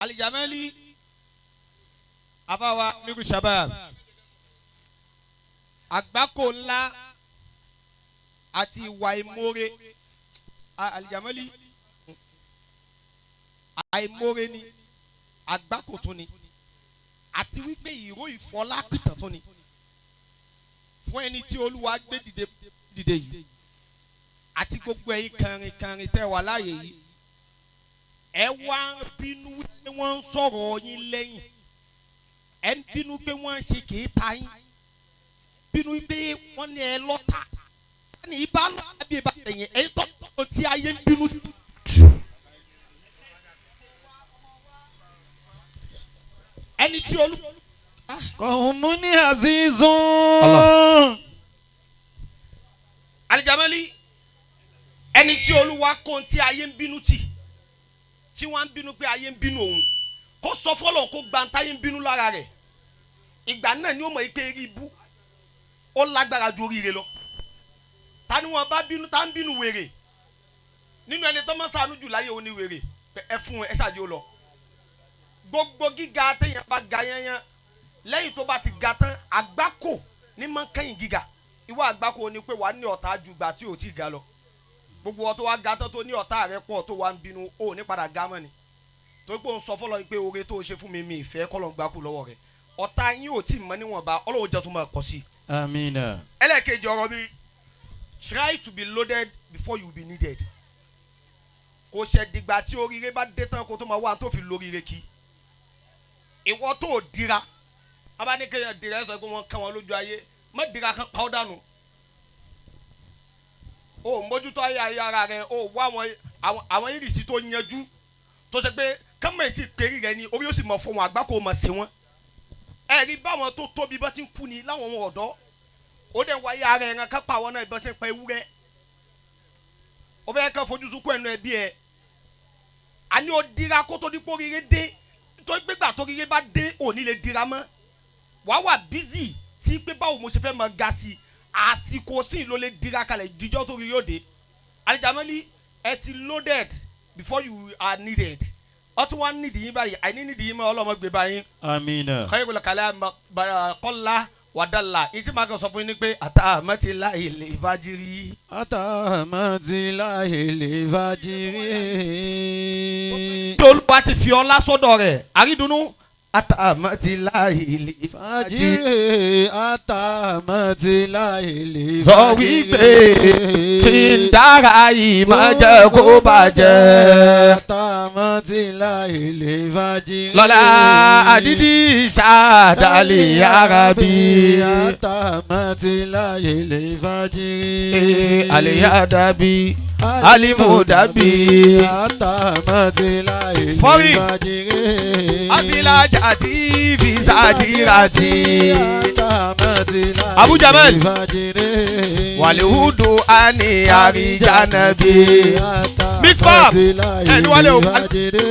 Alijamali abawa miru shabab àgbákò ńlá àti ìwà ìmoore. Alijamali, àìmoore ni àgbákò tún ni, àti wípé ìró ìfọlápìtàn tún ni fún ẹni tí Olúwa gbé dìde dìde yìí àti gbogbo ẹ̀yin kànrin kànrin tẹ́ wà láàyè yìí. Ẹ wá ń bínú wípé wọ́n ń sọ̀rọ̀ yín lẹ́yìn, ẹ ń bínú pé wọ́n ń ṣe kìí ta yín, bínú pé wọ́n ní ẹ lọ́ta ní ibà lọ́ta bí ibà tẹ̀yìn ẹ̀ ń tọ́ tí ayé ń bínú. Ẹni tí olú. قوم عزيز. Allah. Alijamali, ẹni tí Olúwa kó tí ayé ń bínú tì, tí wọ́n ń bínú pé ayé ń bínú òun, kó sọ fọlọ́ kó gba ntáyé ń bínú lára rẹ̀. Ìgbà náà ni ó mọ̀ ike eré ibú ó lágbára ju oríire lọ. Ta ni wọn bá bínú? Ta ń bínú wèrè nínú ẹni tó máa ṣàánú jù láyé òní wèrè. Ẹ fún ẹ ṣáàjì ó lọ. Gbogbo gíga téèyàn bá ga yányán, lẹ́yìn tó bá ti ga tán, àgbákò ní máa ń kẹ́yìn gíga. Ìwọ àgbákò ni pé wàá ní ọ̀tá ju ìgbà tí ò tí ì ga lọ. Gbogbo ọ tó wá ga tán tó ní ọ̀tá rẹ pọ̀ tó wá ń bínú, ó ní padà ga mọ́ ni, torí pé òun sọ fọlọ́ pé oore tó o ṣe fún mi, mi ìfẹ́ kọ́ ló ń gbákù lọ́wọ́ rẹ̀. Ọ̀tá yín ò tí ì mọ níwọ̀nba, Ọlọ́run jẹ́ tó máa kọ̀ sí i. Amina. Ẹlẹ́ẹ̀kejì ọ̀rọ̀ mi, try to be loaded before you be needed. Kò ṣe dìgbà tí oríire bá dé tán kó tó máa wá tó fi lóríire kí. Ìwọ tó dira abánikẹ́yàn dira, ẹ sọ pé wọ́n kàn wọ́n lójú ayé, má dira kan pa ọ́ dànù. O mójútó ayé ayé ara rẹ, o wá àwọn ìrìsì tó yanjú tó ṣe pé kánmọ̀ ètí péré rẹ ni orí ó sì mọ̀ fún wọn, àgbákò mọ̀ sí wọn. Ẹ rí báwọn tó tóbi bá ti ń kú ni láwọn ohun ọ̀dọ́, ó dẹ̀ wáyé ara ẹran kápá àwọn náà ìbọn ṣe ń pa ewúrẹ́. Ó fẹ́ kàn fojú sunkún ẹnu ẹbí ẹ. Àní ó dira kó tó ní pé oríire dé, nítorí pé gbà tó oríire bá dé, ò ní lè dira mọ́. Wàá wà bízì tí pé báwo mo ṣe fẹ́ máa ga sí i. Àsìkò sí ló lè dira kalẹ̀ díjọ́ tó rí yóò dé. Alijamali, ẹ ti loaded before you are needed. Ọtún wá nídìí yín báyìí, àìní nídìí yín mọ́, ọlọ́mọ gbé báyìí. Amina. Khayrul kalam qalla wa dalla. Ìtì máa kàn sọ fún yín ni pé àtàmọ́tìlá ilé ìfàjírí. Àtàmọ́tìlá ilé ìfàjírí. Tí Olúwa ti fi ọlá sọ́dọ̀ rẹ̀, àrídùnnú. Àtàmọ́tìlá ilé ìfàjírí. Àtàmọ́tìlá ilé ìfàjírí. Sọ wípé tí ń dára yìí má jẹ́ kó bàjẹ́. Àtàmọ́tìlá ilé ìfàjírí. Lọ́la àdídì sàdálì arábí. Àtàmọ́tìlá ilé ìfàjírí. Àlèyá dàbí alimu dàbí. Àtàmọ́tìlá ilé Fọ́rí. ìfàjírí. Asilaja TV sajirati. Àtàmọ́tìlá Abu Jamal. ilé ìfàjírí. Wàlíhùdù ani àríjànàbí. Big Fab. Àtàmọ́tìlá Ẹni wálé o. ilé ìfàjírí.